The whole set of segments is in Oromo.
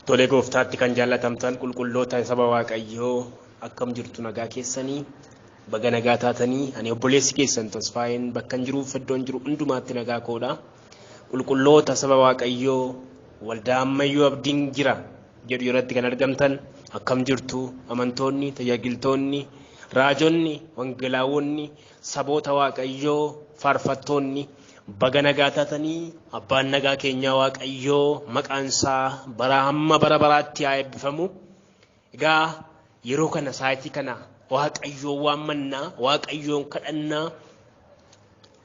Tolee gooftaatti kan jaallatamtan qulqulloota saba Waaqayyoo akkam jirtu nagaa keessanii baga nagaa taatanii ani obboleessi keessan Tasfaayeen bakka hin jiruuf iddoon jiru hundumaatti nagaa koodha. Qulqulloota saba Waaqayyoo waldaa ammayyuu abdiin jira jedhu irratti kan argamtan akkam jirtu amantoonni tajaajiltoonni raajonni wangeelaawwonni saboota Waaqayyoo faarfattoonni baga nagaa taatanii abbaan nagaa keenyaa Waaqayyoo maqaan isaa bara hamma bara baraatti haa eebbifamu. Egaa yeroo kana sa'aatii kana Waaqayyoon waammannaa Waaqayyoon kadhannaa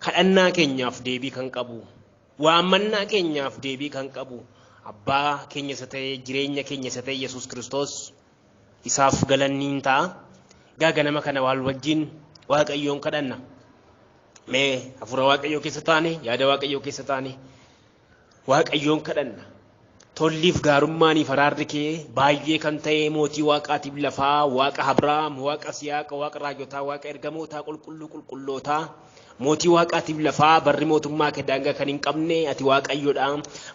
kadhannaa keenyaaf deebii kan qabu waammannaa keenyaaf deebii kan qabu abbaa keenya isa ta'e jireenya keenya isa ta'e Yesuus Kiristoos isaaf galanni ta'a. Egaa ganama kana wal wajjin Waaqayyoon kadhanna. Mee hafuura Waaqayyoo keessa taane yaada Waaqayyoo keessa taane Waaqayyoon kadhanna. Tolliif gaarummaaniif araarri kee baay'ee kan ta'e mootii waaqaatiif lafaa waaqa Abrahaam waaqa Siyaaqa waaqa raajotaa waaqa ergamootaa qulqulluu qulqullootaa mootii waaqaatiif lafaa barri mootummaa kee daangaa kan hin qabne ati Waaqayyoodha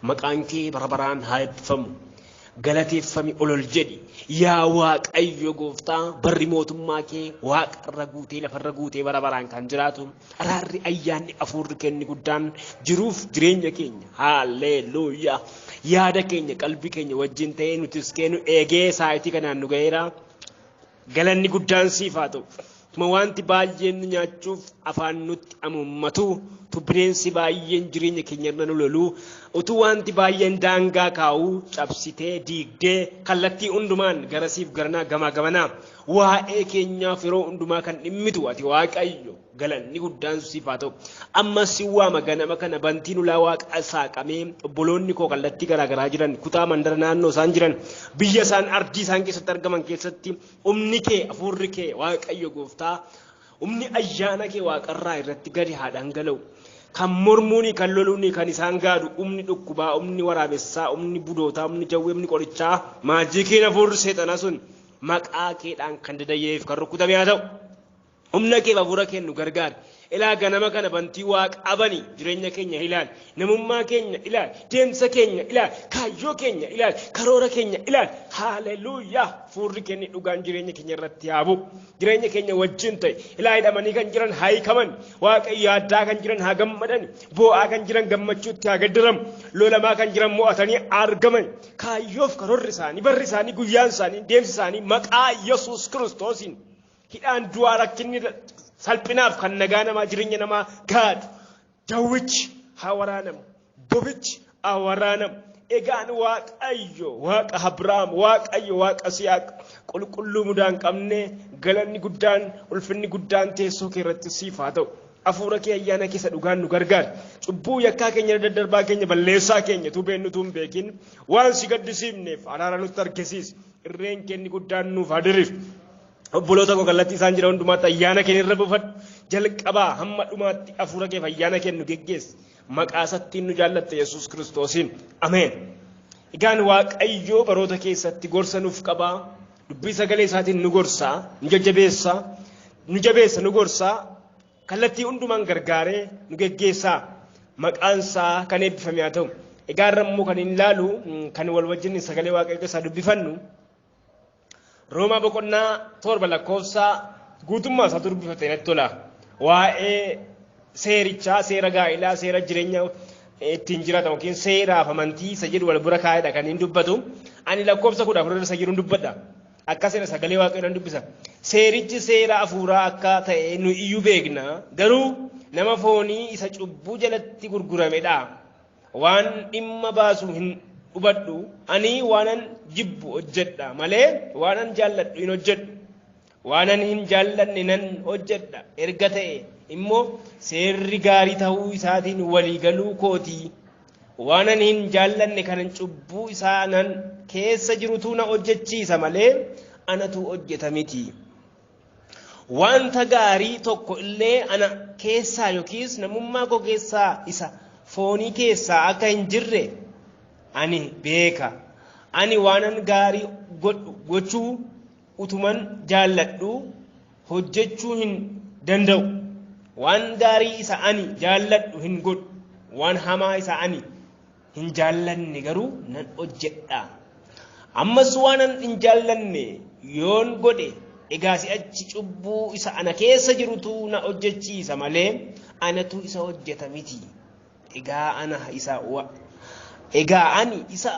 maqaan kee bara baraan haa eebbifamu. Galateeffami olol jedhi yaa Waaqayyo gooftaa barri mootummaa kee waaqarra guutee lafarra guutee bara baraan kan jiraatu araarri ayyaanni hafuurri kenni guddaan jiruuf jireenya keenya haalleluuyaa yaada keenya qalbii keenya wajjin ta'ee nutis kennu eegee sa'aatii kanaan nu ga'eera galanni guddaan siif haa ta'u. Tuma wanti baay'een nu nyaachuuf afaan nutti amummatu tu bineensi baay'een jireenya keenya irra nu lolu utuu wanti baay'een daangaa kaa'u cabsitee diigdee kallattii hundumaan garasiif garanaa gamaa gamanaa waa'ee keenyaaf yeroo hundumaa kan dhimmitu ati Waaqayyo galanni guddaan siif haa ta'u. Ammas si waama ganama kana bantiin ulaa waaqa saaqamee obboloonni koo kallattii garaagaraa jiran kutaa mandara naannoo isaan jiran biyya isaan ardii isaan keessatti argaman keessatti humni kee hafuurri kee Waaqayyo gooftaa humni ayyaana kee waaqarraa irratti gadi haa dhangala'u. Kan mormuuni kan loluuni kan isaan gaadu humni dhukkubaa humni waraabessaa humni budootaa humni jawwee humni qorichaa maajikiin hafuurri seexanaa sun maqaa keedhaan kan dadayyeef kan rukutame haa ta'u. Humna kee hafuura kee nu gargaari. Ilaa ganama kana bantii waaqa bani jireenya keenya ilaali. Namummaa keenya ilaali. Deemsa keenya ilaali. Kaayyoo keenya ilaali. Karoora keenya ilaali. Haalleluuyaa. Fuurri keenya dhugaan jireenya keenya irratti haa bu'u. Jireenya keenya wajjin ta'e. Ilaa hidhamanii kan jiran haa hiikaman. Waaqayyo yaaddaa kan jiran haa gammadan. Boo'aa kan jiran gammachuutti haa gaddaramu. Lolamaa kan jiran mo'atanii argaman. Kaayyoof karoorri isaanii, barri isaanii, guyyaan isaanii, deemsi isaanii maqaa Yesuus Kiristoosiin. Hidhaan du'aa rakkinni salphinaaf kan nagaa namaa jireenya namaa gaadu jawwichi haa waraanamu bofichi haa waraanamu. Egaan Waaqayyo waaqa Abrahaam Waaqayyo waaqa Siyaaq qulqulluu mudaa hin qabne galanni guddaan ulfinni guddaan teessoo kee irratti siif haa ta'u. Hafuura kee ayyaana keessa dhugaan nu gargaari. Cubbuu yakkaa keenya daddarbaa keenya balleessaa keenya utuu beeknu utuu hin beekin waan si gaddisiifneef araara nutti argisiisi. Irreen keenni guddaan nuuf haa diriiru. Obboloota koo kallattii isaan jiran hundumaatti ayyaana keenya irra buufadhu. Jalqabaa hamma dhumaatti hafuura keef ayyaana kennu geggeessi. Maqaa isattiin nu jaallatte Yesuus Kiristoosiin. Ameen. Egaan Waaqayyoo baroota keessatti gorsa nuuf qabaa. Dubbii sagalee isaatiin nu gorsaa, nu jajjabeessaa, nu jabeessa, nu gorsaa. Kallattii hundumaan gargaaree nu geggeessaa. Maqaan isaa kan eebbifame haa ta'u. Egaa irra immoo kan hin ilaalu kan wal wajjin sagalee Waaqayyoo keessaa dubbifannu. Roomaa boqonnaa 7 lakkoofsa guutummaa isaa dubbifate natti tola. Waa'ee seerichaa, seera gaa'ilaa, seera jireenya ittiin jiraatan yookiin seeraaf amantii isa jedhu wal bira kaa'edha kan inni dubbatu. Ani lakkoofsa 14 irra isa jiru dubbadha. Akkasidha sagalee Waaqayyoon dubbisa. Seerichi seera hafuuraa akka ta'e nu iyyuu beekna. Garuu nama foonii isa cubbuu jalatti gurguramedha. Waan dhimma baasu hin hubadhu. Ani waanan jibbu hojjedha malee waanan jaalladhu hin hojjedhu. Waanan hin jaallanne nan hojjedha. Erga ta'e immoo seerri gaarii ta'uu isaatiin walii galuu kootii. Waanan hin jaallanne kanan cubbuu isaa nan keessa jirutu na hojjechiisa malee anatu hojjeta miti. Wanta gaarii tokko illee ana keessaa yookiis namummaa koo keessaa isa foonii keessaa akka hin jirre ani beeka. Ani waanan gaarii gochuu utuman jaalladhu hojjechuu hin danda'u. Waan gaarii isa ani jaalladhu hin godhu. Waan hamaa isa ani hin jaallanne garuu nan hojjedha. Ammas waan an hin jaallanne yoon godhe egaa si'achi cubbuu isa ana keessa jirutu na hojjechiisa malee anatu isa hojjeta miti. Egaa ani isa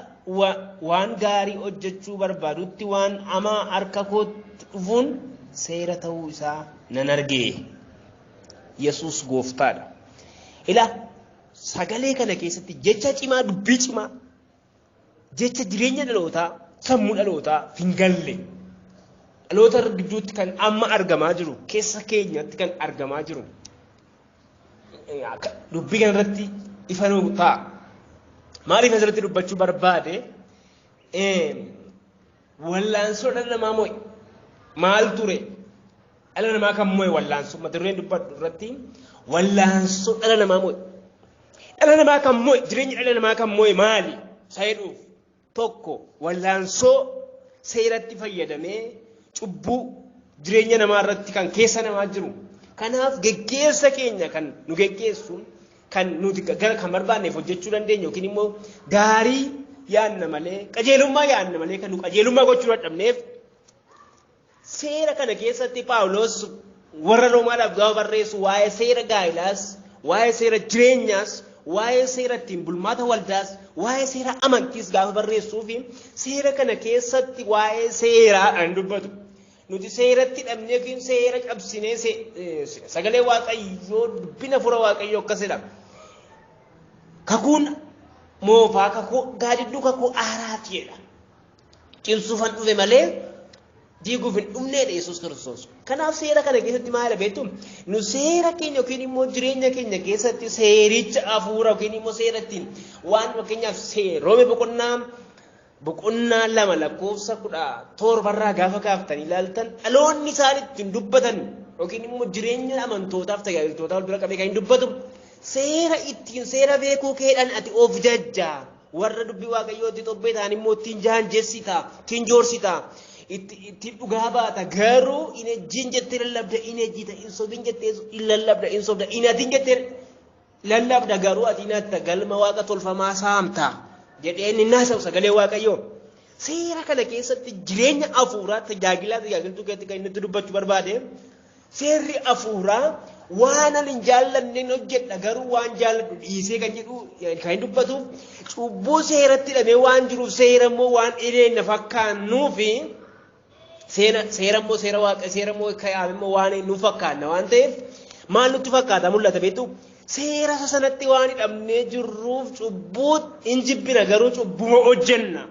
waan gaarii hojjechuu barbaadutti waan hamaa harka kootti dhufuun seera ta'uu isaa nan arge. Yesuus gooftaadha. Ilaa sagalee kana keessatti jecha cimaa, dubbii cimaa, jecha jireenya dhalootaa, sammuu dhalootaa hin galle. Dhaloota gidduutti kan amma argamaa jiru, keessa keenyatti kan argamaa jiru. Dubbii kanarratti ifa nuu ta'a. Maaliif asirratti dubbachuu barbaade? Wallaansoo dhala namaa mo'e maal ture? Dhala namaa kan mo'e wallaansoo mata dureen dubbadhu irratti wallaansoo dhala namaa mo'e. Dhala namaa kan mo'e, jireenya dhala namaa kan mo'e maali? Isa jedhuuf tokko wallaansoo seeratti fayyadamee cubbuu jireenya namaa irratti kan keessa namaa jiru. Kanaaf geggeessa keenya kan nu geggeessu, kan nuti gara kan barbaanneef hojjechuu dandeenyu yookiin immoo gaarii yaadna malee, qajeelummaa yaadna malee kan nu qajeelummaa gochuu dadhabneef, seera kana keessatti Paawulos warra Roomaadhaaf gaafa barreessu waa'ee seera gaa'ilaas, waa'ee seera jireenyaas, waa'ee seera ittiin bulmaata waldaas, waa'ee seera amantiis gaafa barreessuu fi seera kana keessatti waa'ee seeraadhaan dubbatu. Nuti seeratti hidhamnee yookiin seera cabsinee, sagalee Waaqayyoo, dubbina fura Waaqayyoo akkasidha. Kakuun moofaa kakuu gaadidduu kakuu haaraati jedha. Cimsuufan dhufe malee diiguuf hin dhufneedha Yesuus Kiristoos. Kanaaf seera kana keessatti maal beektu? Nu seera keenya yookiin immoo jireenya keenya keessatti seericha hafuura yookiin immoo seera ittiin waan, fakkeenyaaf, Roome boqonnaa 2 lakkoofsa 17rraa gaafa kaaftanii ilaaltan, dhaloonni isaan ittiin dubbatan yookiin immoo jireenya amantootaaf tajaajiltootaa wal bira qabee kan hin dubbatu, seera ittiin seera beekuu keedhaan ati of jajjaa, warra dubbii Waaqayyootti xobbee ta'an immoo ittiin jaanjessita, ittiin joorsita, ittiin dhugaa baata, garuu hin ejjiin jettee lallabda, hin ejjita, hin sobin jettee hin lallabda, hin sobda, hin hatin jettee lallabda, garuu ati hin galma waaqa tolfamaa saamta jedhee inni naasa'u sagalee Waaqayyoo. Seera kana keessatti jireenya hafuuraa tajaajilaa tajaajiltuu keessatti kan inni dubbachuu barbaade, seerri hafuuraa waan ani hin jaallanneen hojjedha, garuu waan jaalladhu dhiisee kan jedhu kan hin dubbatuuf, cubbuu seeratti hidhamee waan jiruuf, seera immoo waan dhireenna fakkaannuufi, seera immoo seera Waaqa, seera immoo kaa'ame immoo waan nu fakkaanna waan ta'eef, maal nutti fakkaata mul'ata beektu? Seera isa sanatti waan hidhamnee jirruuf cubbuu hin jibbina, garuu cubbuma hojjenna.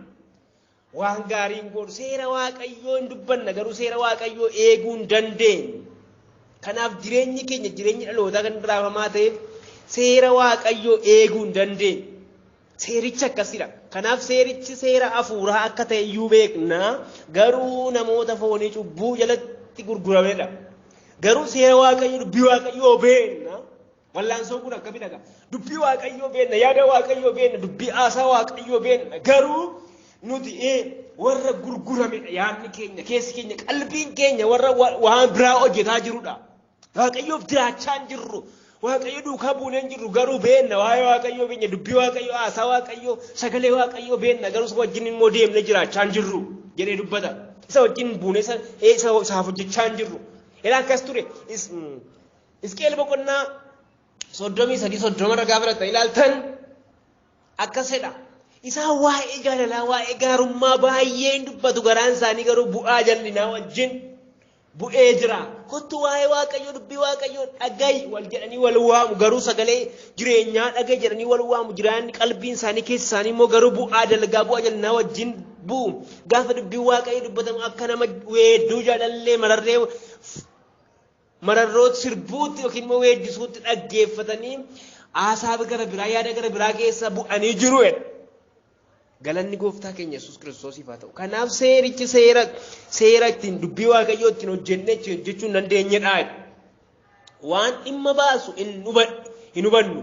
Waan gaarii hin godhu. Seera Waaqayyoo hin dubbanna, garuu seera Waaqayyoo eeguu hin dandeenyu. Kanaaf jireenyi keenya, jireenyi dhalootaa kan raafamaa ta'eef seera Waaqayyoo eeguu hin dandeenyu. Seerichi akkasidha. Kanaaf seerichi seera hafuuraa akka ta'e iyyuu beekna, garuu namoota foonii cubbuu jalatti gurguramedha. Garuu seera Waaqayyoo, dubbii Waaqayyoo beekna. Wallaansoon kun akkamidha gaa? Dubbii Waaqayyoo beekna, yaada Waaqayyoo beekna, dubbii haasaa Waaqayyoo beekna. Garuu nuti warra gurguramedha yaadni keenya, keessi keenya, qalbiin keenya warra waan biraa hojjetaa jirudha. Waaqayyoof jiraachaa hin jirru. Waaqayyo duukaa buunee hin jirru, garuu beekna, waa'ee Waaqayyoo beekna, dubbii Waaqayyoo, haasaa Waaqayyoo, sagalee Waaqayyoo beekna, garuu isa wajjin immoo deemnee jiraachaa hin jirru jedhee dubbata. Isa wajjin buunee isaaf hojjechaa hin jirru. Ilaa, akkas ture. Hisqeel boqonnaa 33 30rra gaafa fudhatan ilaaltan akkasidha. Isaan waa'ee jaalalaa, waa'ee gaarummaa baay'ee hin dubbatu, garaan isaanii garuu bu'aa jal'inaa wajjin bu'ee jira. Kottu waa'ee Waaqayyoo, dubbii Waaqayyoo dhaga'i wal jedhanii wal waamu, garuu sagalee jireenyaa dhaga'i jedhanii wal waamu, jiraan qalbiin isaanii keessa isaanii immoo garuu bu'aa dalgaa, bu'aa jal'inaa wajjin bu'u. Gaafa dubbiin Waaqayyoo dubbatamu akka nama weedduu jaalallee mararree mararroot sirbuutti yookiin immoo weeddisuutti dhaggeeffatanii haasaa gara biraa, yaada gara biraa keessa bu'anii jiru jedha. Galanni gooftaa keenya Yesuus Kiristoosiif haa ta'u. Kanaaf seerichi seera ittiin dubbii Waaqayyoo ittiin hojjennee ittiin hojjechuu hin dandeenyedha. Waan dhimma baasu hin hubannu. Hin hubannu.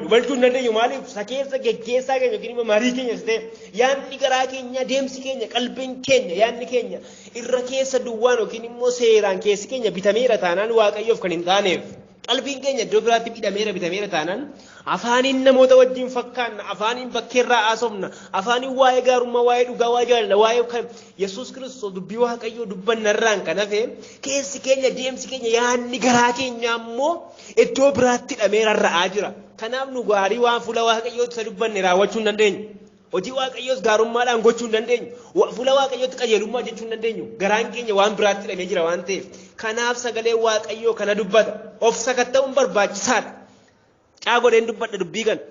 Hubachuu hin dandeenyu. Maaliif? Isa keessa geggeessaa keenya yookiin immoo marii keenya ta'e, yaadni garaa keenya, deemsi keenya, qalbiin keenya, yaadni keenya irra keessa duwwaan yookiin immoo seeraan keessi keenya bitameera taanaan Waaqayyoof kan hin taaneef. Qalbiin keenya iddoo biraatti hidhameera bitameera taanaan afaaniin namoota wajjin fakkaanna, afaaniin bakkeerraa haasofna, afaaniin waa'ee gaarummaa, waa'ee dhugaa, waa'ee jaalala, waa'ee kan Yesuus Kiristoos dubbii Waaqayyoo dubbannarraan kan hafe keessi keenya, deemsi keenya, yaadni garaa keenya ammoo iddoo biraatti hidhamee rarra'aa jira. Kanaaf nu gaarii waan fuula Waaqayyootti isa dubbanne raawwachuu hin dandeenyu. Hojii Waaqayyoos gaarummaadhaan gochuu hin dandeenyu. Fuula Waaqayyootti qajeelummaa hojjechuu hin dandeenyu. Garaan keenya waan biraatti hidhamee jira waan ta'eef. Kanaaf sagaleen Waaqayyoo kana dubbata. Of sakatta'uun barbaachisaadha. Caa godheen dubbadha dubbii kana.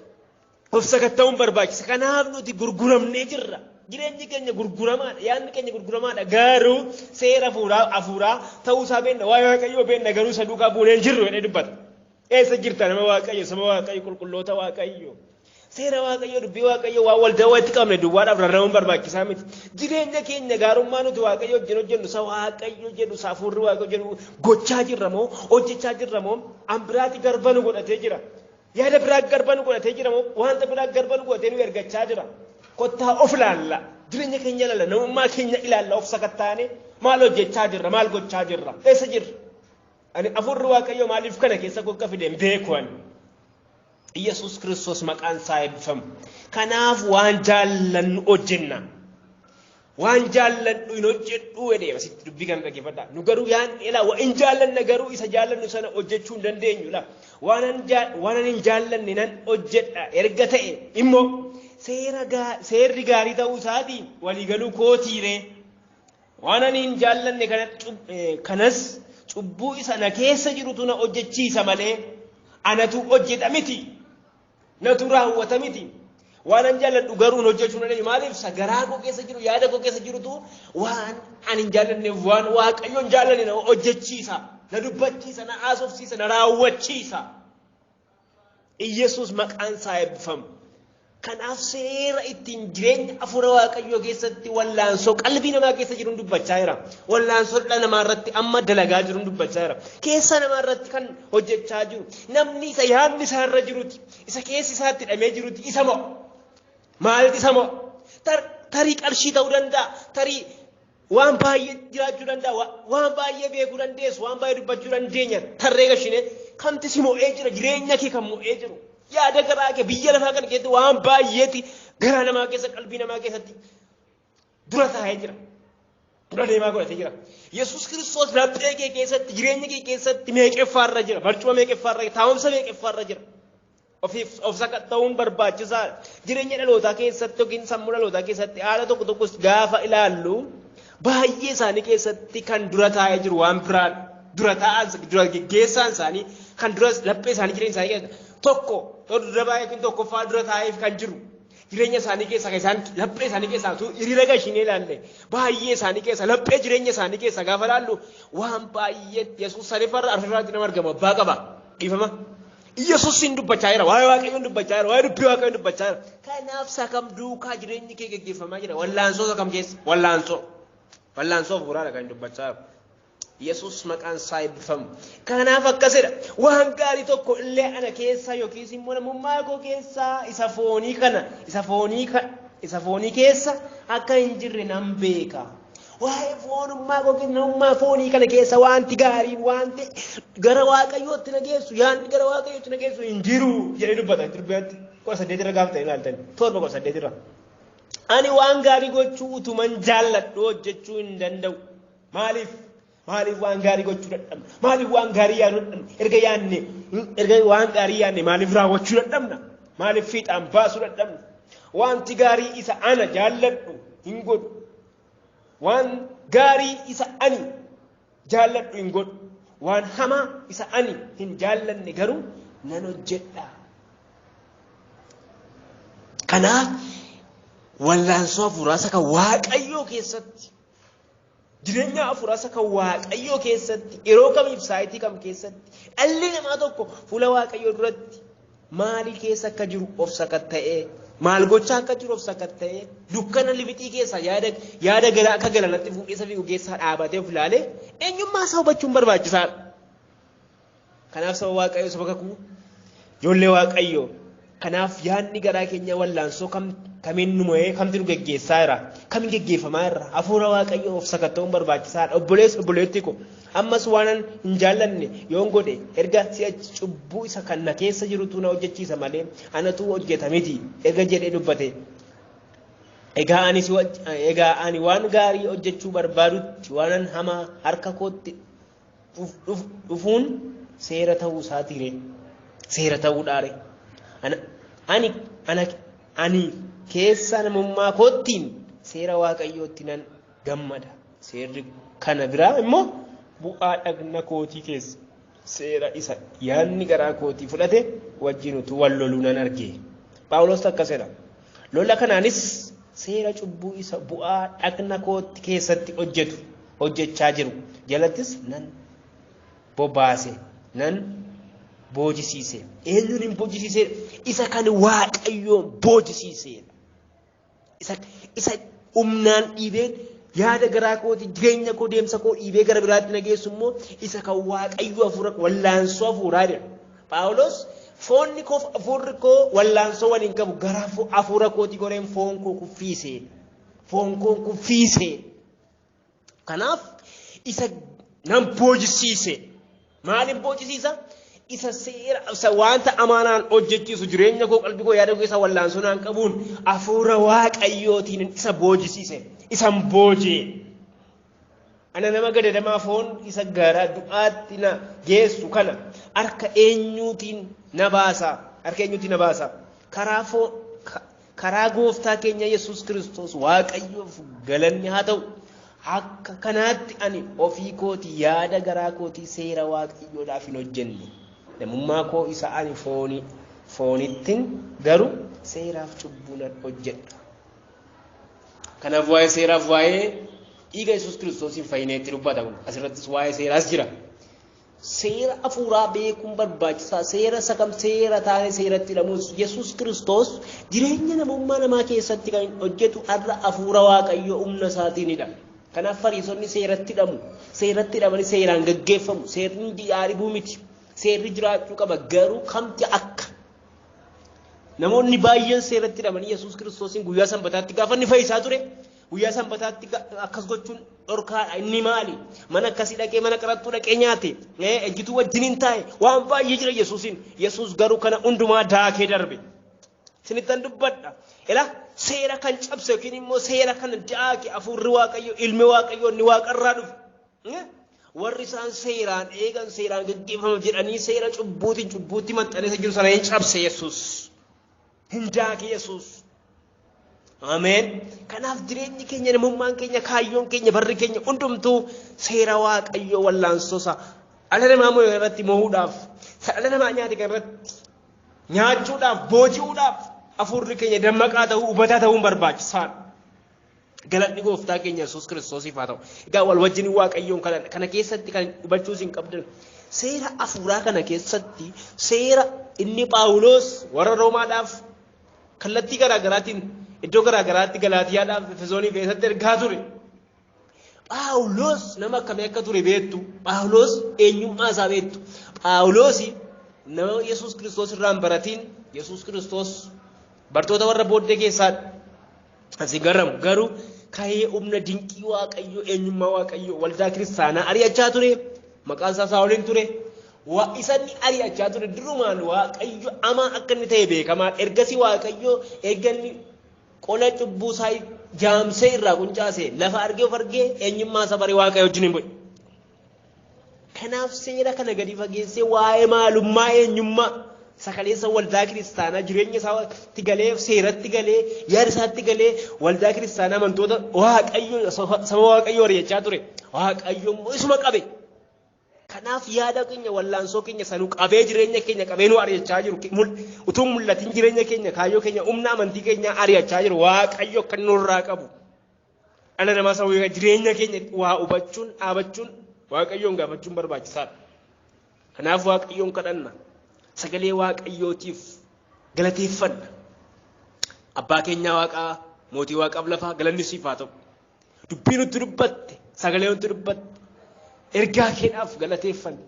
Of sakatta'uun barbaachisa. Kanaaf nuti gurguramnee jirra. Jireenyi keenya gurguramaadha. Yaadni keenya gurguramaadha. Garuu seera hafuuraa ta'uusaa beenna. Waa'ee Waaqayyoo beenna garuu isa duukaa buunee hin jirru jedhee dubbata. Eessa jirta nama Waaqayyo, saba Waaqayyo, qulqulloota Waaqayyo? Seera Waaqayyoo, dubbii Waaqayyoo waan waldaa walitti qabne duwwaadhaaf rarra'uun barbaachisaa miti. Jireenya keenya gaarummaa nuti Waaqayyo wajjin hojjennu, isa Waaqayyo jedhu, isa hafuurri Waaqayyo jedhu gochaa jirra moo hojjechaa jirra moo an biraatti garba nu godhatee jira. Yaada biraa garba nu godhatee jira moo wanta biraa garba nu godhatee nu ergachaa jira. Kottaa of ilaalla. Jireenya keenya ilaalla. Namummaa keenya ilaalla. Of sakattaane maal hojjechaa jirra? Maal gochaa jirra? Eessa jirra? Ani hafuurri Waaqayyoo maaliif kana keessa gogga fide hin beeku ani. Yesuus Kiristoos maqaan isaa eebbifamu. Kanaaf waan jaallannu hojjenna. Waan jaalladhu hin hojjedhu jedhee asitti dubbii kana dhaggeeffadhaa. Nu garuu yaan ilaa wa hin jaallanna garuu isa jaallannu sana hojjechuu hin dandeenyu laa. Waan an hin jaallanne nan hojjedha erga ta'e immoo seerri gaarii ta'uu isaatiin waliigaluu kootiiree. Waan ani hin jaallanne kanas cubbuu isa na keessa jirutu na hojjechiisa malee anatu hojjeta miti. Natu raawwata miti. Waan an jaalladhu garuu hin hojjechuu hin dandeenyu. Maaliif isa garaa koo keessa jiru, yaada koo keessa jirutu waan ani hin jaallanneef waan Waaqayyo hin jaallanne na hojjechiisa, na dubbachiisa, na haasofsiisa, na raawwachiisa. Iyyasuus maqaan isaa eebbifamu. Kanaaf seera ittiin jireenya hafuura Waaqayyoo keessatti wallaansoo qalbii namaa keessa jiruun dubbachaa jira. Wallaansoo dhala namaa irratti amma dalagaa jiruun dubbachaa jira. Keessa namaa irratti kan hojjechaa jiru. Namni isa yaadni isaa irra jiruti, isa keessi isaatti hidhamee jiruti isa mo'a. Maaltu isa mo'a? Tarii qarshii ta'uu danda'a. Tarii waan baay'ee jiraachuu danda'a. Waan baay'ee beekuu dandeessu. Waan baay'ee dubbachuu dandeenya. Tarree gashinee kamti si mo'ee jira? Jireenya kee kan mo'ee jiru. Yaada garaa kee biyya lafaa kana keessatti waan baay'eeti garaa namaa keessa qalbii namaa keessatti dura taa'ee jira. Dura deemaa godhatee jira. Yesuus Kiristoos laphee kee keessatti jireenya kee keessatti meeqeffaarra jira. Barcuma meeqeffaarra jira. Taa'umsa meeqeffaarra jira. Ofiif of sakatta'uun barbaachisaadha. Jireenya dhalootaa keessatti yookiin sammuu dhalootaa keessatti haala tokko tokkos gaafa ilaallu baay'ee isaanii keessatti kan dura taa'ee jiru waan biraadha. Dura taa'aan, dura geggeessaan isaanii kan dura laphee isaanii jireenya isaanii keessa tokko dura baay'ee yookiin tokkoffaa dura taa'eef kan jiru. Jireenya isaanii keessa kan isaan laphee isaanii keessaa utuu hiriira gashinee ilaalle baay'ee isaanii keessa laphee jireenya isaanii keessa gaafa ilaallu waan baay'ee Yesuus sadeffaarra arfaffaatti nama argamu abbaa qaba. Dhiifama. Yesuus hin dubbachaa jira. Waa'ee Waaqayyoon dubbachaa jira. Waa'ee dubbii Waaqayyoon dubbachaa jira. Kanaaf isa kam duukaa jireenyi kee geggeeffamaa jira. Wallaansoo isa kam keessa? Wallaansoo. Wallaansoo hafuuraadha kan dubbachaa jiru. Yesuus maqaan isaa eebbifamu. Kanaaf akkasidha. Waan gaarii tokko illee ana keessa yookiis immoo namummaa koo keessaa isa foonii kana, isa foonii isa foonii keessa akka hin jirre nan beeka. Waa'ee foonummaa koo keessa, namummaa foonii kana keessa wanti gaariin, wanti gara Waaqayyootti na geessu, yaadni gara Waaqayyootti na geessu hin jiru jedhee dubbata. Dubbiratti 18 irra gaafa ta'e ilaaltan. 7 18 irra. Ani waan gaarii gochuu utuman jaalladhu hojjechuu hin danda'u. Maaliif? Maaliif waan gaarii gochuu dadhabna? Maaliif waan gaarii yaaduu dadhabna? Erga yaadne, erga waan gaarii yaadne maaliif raawwachuu dadhabna? Maaliif fiixaan baasuu dadhabna? Wanti gaarii isa ana jaalladhu hin godhu. Waan gaarii isa ani jaalladhu hin godhu. Waan hamaa isa ani hin jaallanne garuu nan hojjedha. Kanaaf wallaansoo hafuuraa isa kan Waaqayyoo keessatti jireenya hafuuraa isa kan Waaqayyoo keessatti yeroo kamiif saayitii kam keessatti dhalli namaa tokko fuula Waaqayyoo duratti maalii keessa akka jiru of sakatta'ee maal gochaa akka jiru of sakatta'ee dukkana lifixii keessaa yaada gara akka galanatti fuudhee isa fiigu keessaa dhaabatee of ilaalee eenyummaa isaa hubachuun barbaachisaadha. Kanaaf saba Waaqayyoo, saba kakuu, ijoollee Waaqayyoo. Kanaaf yaadni garaa keenya wallaansoo Kamiin nu mo'ee kamtu nu geggeessaa jira? Kamiin geggeeffamaa jira? Hafuura Waaqayyoo of sakatta'uun barbaachisaadha. Obboleessi obboleettii ko ammas waanan hin jaallanne yoon godhe erga si'achi cubbuu isa kan na keessa jirutu na hojjechiisa malee anatu hojjeta miti erga jedhee dubbate. Egaa ani waan gaarii hojjechuu barbaadutti waanan hamaa harka kootti dhufuun seera ta'uu isaatiire. Seera ta'uudhaare. Ani keessa namummaa koottiin seera Waaqayyootti nan gammada. Seerri kana biraa immoo bu'aa dhagna kootii keessa seera isa yaadni garaa kootii fudhate wajjin utuu wal loluu nan arge. Phaawulos akkas jedha. Lola kanaanis seera cubbuu isa bu'aa dhagna kootti keessatti hojjetu hojjechaa jiru jalattis nan bobbaase, nan boojisiise. Eenyuun hin boojisiise? Isa kan Waaqayyoon boojisiise. Isa humnaan dhiibee yaada garaa kootii, jireenya koo, deemsa koo dhiibee gara biraatti na geessu immoo isa kan Waaqayyo hafuura wallaansoo hafuuraa jedha. Phaawulos foonni koo hafuurri koo wallaansoo waliin qabu gara hafuura kootii goreen foon koo kuffiise. Foon koo kuffiise. Kanaaf isa nan boojisiise. Maaliin boojisiisa? Isa seera isa wanta amaanaan hojjechiisu jireenya koo, qalbii koo, yaada koo isa wallaansoo naan qabuun hafuura Waaqayyootiin isa boojisiise. Isan booji'e. Ana nama gadadamaa foon isa gara du'aatti na geessu kana harka eenyuutiin na baasa? Harka eenyuutiin na baasa? Karaa gooftaa keenya Yesuus Kiristoos Waaqayyoof galanni haa ta'u. Akka kanaatti ani ofii kootii yaada garaa kootii seera Waaqayyoodhaaf hin hojjenne. Namummaa koo isa ani foonittiin garuu seeraaf cubbuu nan hojjedha. Kanaaf waa'ee seeraaf waa'ee dhiiga Yesuus Kiristoosiin fayyineetti dubbata kun. Asirrattis waa'ee seeraas jira. Seera hafuuraa beekuun barbaachisaa. Seera isa kam seera taane seeratti hidhamuus Yesuus Kiristoos jireenya namummaa namaa keessatti kan hojjetu har'a hafuura Waaqayyoo humna isaatiinidha. Kanaaf Fariisonni seeratti hidhamu. Seeratti hidhamanii seeraan gaggeeffamu. Seerri yaadibuu miti. Seerri jiraachuu qaba. Garuu kamti akka namoonni baay'een seeratti hidhamanii Yesuus Kiristoosiin guyyaa sanbataatti gaafa inni fayyisaa ture guyyaa sanbataatti akkas gochuun dhorkaadha. Inni maali? Mana akkasii dhaqee mana qarattuu dhaqee nyaate, ejjituu wajjiniin taa'e, waan baay'ee jira Yesuusiin. Yesuus garuu kana hundumaa daakee darbe. Isinittan dubbadha. Ila seera kan cabse yookiin immoo seera kan daake hafuurri Waaqayyoo, ilmi Waaqayyoo inni waaqarraa dhufe. Warri isaan seeraan eegan seeraan gaggeeffamu jedhanii seera cubbuutiin cubbuutti maxxanee jiru sana hin cabse Yesuus. Hin daake Yesuus. Ameen. Kanaaf jireenyi keenya, namummaan keenya, kaayyoon keenya, barri keenya hundumtuu seera Waaqayyoo wallaansoosa dhala namaa moo irratti mo'uudhaaf, dhala namaa nyaate kan irratti nyaachuudhaaf, booji'uudhaaf hafuurri keenya dammaqaa ta'uu, hubataa ta'uun barbaachisaadha. Galanni gooftaa keenya Yesuus Kiristoosiif haa ta'u. Egaa wal wajjin Waaqayyoon kana keessatti kan hubachuus hin qabdan. Seera hafuuraa kana keessatti seera inni Phaawulos warra Roomaadhaaf kallattii garaagaraatiin iddoo garaagaraatti Galaatiyaadhaaf Efesoonii keessatti ergaa ture. Phaawulos nama akkamii akka ture beektu. Phaawulos eenyummaa isaa beektu. Phaawulos nama Yesuus Kiristoos irraa hin baratiin, Yesuus Kiristoos bartoota warra booddee keessaa asii garramu garuu ka'ee humna dinqii Waaqayyoo, eenyummaa Waaqayyoo waldaa kiristaanaa ari'achaa ture. Maqaan isaa Saa'oliin ture. Isa inni ari'achaa ture durumaan Waaqayyo amaa akka inni ta'e beekamaa. Ergasii Waaqayyo erga inni qola cubbuu isaa jaamsee irraa quncaase lafa argee of argee eenyummaa isaa baree Waaqayyo wajjin hin bu'e. Kanaaf seera kana gadi fageessee waa'ee maalummaa eenyummaa sakaleessa waldaa kiristaanaa jireenya isaatti galee, seeratti galee, yaada isaatti galee waldaa kiristaanaa amantoota Waaqayyo saba Waaqayyoo ari'achaa ture. Waaqayyo immoo isuma qabe. Kanaaf yaada keenya wallaansoo keenya sanuu qabee jireenya keenya qabee nu ari'achaa jiru. Utuu mul'atiin jireenya keenya, kaayyoo keenya, humna amantii keenya ari'achaa jiru. Waaqayyo akka nurraa qabu. Dhala namaa saba jireenya keenya waa hubachuun, dhaabachuun, Waaqayyoon gaafachuun barbaachisaadha. Kanaaf Waaqayyoon kadhanna. Sagalee Waaqayyootiif galateeffanna. Abbaa keenyaa Waaqaa, mootii Waaqaaf lafaa, galanni siif haa ta'u. Dubbii nutti dubbatte, sagalee nutti dubbatte, ergaa keedhaaf galateeffanna.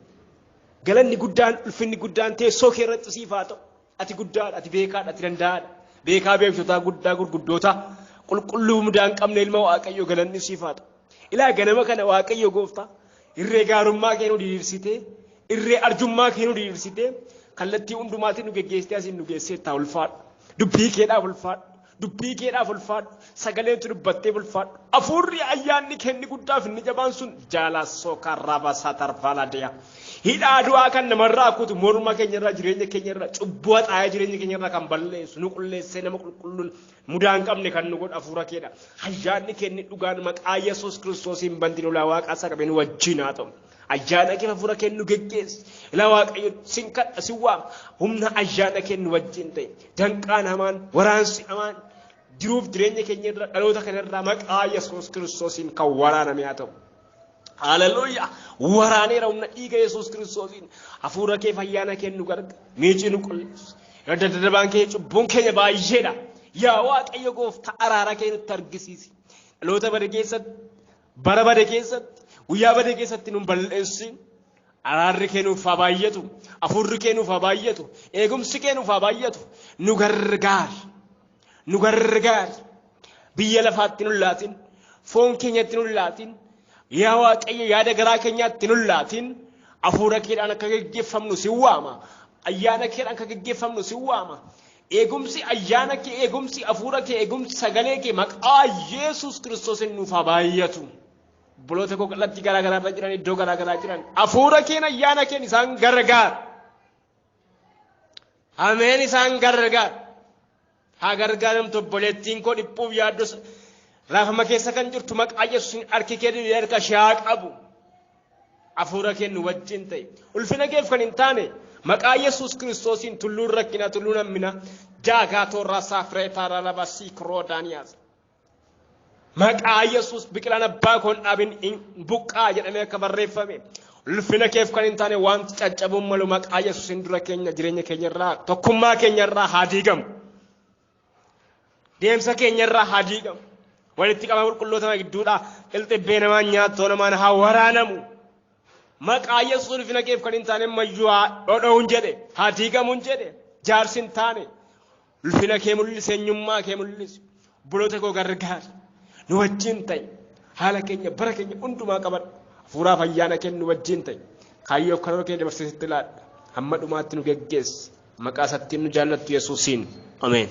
Galanni guddaan, ulfinni guddaan teessoo kee irratti siif haa ta'u. Ati guddaadha, ati beekaadha, ati danda'aadha. Beekaa beektotaa guddaa gurguddoota qulqulluu mudaa hin qabne ilma Waaqayyoo galanni siif haa ta'u. Ilaa ganama kana Waaqayyo gooftaa irree gaarummaa kee nu diriirsitee irree arjummaa kee nu diriirsitee kallattii hundumaatiin nu geggeessitee asiin nu geesseetta ulfaadhu. Dubbii keedhaaf ulfaadhu. Dubbii keedhaaf ulfaadhu. Sagaleentu dubbattee ulfaadhu. Hafuurri ayyaanni kenni guddaaf inni jabaan sun jaalaa sookaa raabaa tarfaalaa Hidhaa du'aa kan namarraa kutu morma keenyarraa jireenya keenyarraa cubbuu haxaa'ee jireenya keenyarraa kan balleessu nu qulleessee nama qulqulluun mudaa hin qabne kan nu godhu hafuura keedha. Ayyaanni kenni dhugaan maqaa Yesuus Kiristoosiin bantiin ulaa waaqaa isaa qabee nu wajjin haa ta'u. Ayyaana kee hafuura kee nu geggeessi. Ilaa Waaqayyo sin kadha sin waama. Humna ayyaana kee nu wajjin ta'e. Danqaan hamaan waraansi hamaan jiruuf jireenya keenya irra dhaloota kanarraa maqaa Yesuus Kiristoosiin kan waraaname haa ta'u. Haleluuyaa! Waraaneera humna dhiiga Yesuus Kiristoosiin hafuura kee ayyaana kee nu gargaara. Miicii nu qulleessi. Irra daddarbaan kee cubbuun keenya baay'eedha. Yaa Waaqayyo gooftaa araara kee nutti argisiisi. Dhaloota bade keessatti, bara bade keessatti, guyyaa bade keessatti nu balleessi. Araarri kee nuuf haa baay'atu. Hafuurri kee nuuf haa baay'atu. Eegumsi kee nuuf haa baay'atu. Nu gargaari. Nu gargaari. Biyya lafaatti nu laatin. Foon keenyatti nu laatin. Yaa Waaqayyo yaada garaa keenyaatti nu laatin. Hafuura keedhaan akka geggeeffamnu si waama. Ayyaana keedhaan akka geggeeffamnu si waama. Eegumsi ayyaana kee, eegumsi hafuura kee, eegumsi sagalee kee maqaa Yesuus Kiristoosiin nuuf haa baay'atu. Obboloota koo kallattii garaa garaa irra jiran, iddoo garaa garaa jiran, hafuura keen ayyaana keen isaan gargaara. Ameen isaan gargaara. Haa gargaaramtu obboleettiin koo dhiphuuf yaaddus raafama keessa kan jirtu maqaa Yesuusiin harki kee diriiree harka ishee haa qabu. Hafuura kee nu wajjin ta'e. Ulfina keef kan hin taane maqaa Yesuus Kiristoosiin tulluun rakkinaa tulluun hammina jaagaa toorraa saafree taaraa laba siikroo daaniyaas. Maqaa Yesuus biqilaan abbaa koon dhaabin hin buqqaa jedhamee akka barreeffame. Ulfina keef kan hin taane wanti caccabuun malu maqaa Yesuusiin dura keenya jireenya keenyarraa tokkummaa keenyarraa haa diigamu. Deemsa keenyarraa haa diigamu. Walitti qabama qulqulloota gidduudhaa qilxibbee namaan nyaattoo namaan haa waraanamu. Maqaa Yesuus ulfina keef kan hin taane mayyuu haa dhodha'uun jedhe haa diigamuun jedhe jaarsi hin taane ulfina kee mul'isi eenyummaa kee mul'isi. Obboloota koo gargaari. Nu wajjin ta'i. Haala keenya bara keenya hundumaa qabadhu. Hafuuraaf ayyaana kennu wajjin ta'i. Kaayyoof karoora keenya dabarsee sitti laadha. Hamma dhumaatti nu geggeessi. Maqaa isattiin nu jaallattu Yesuusiin. Ameen.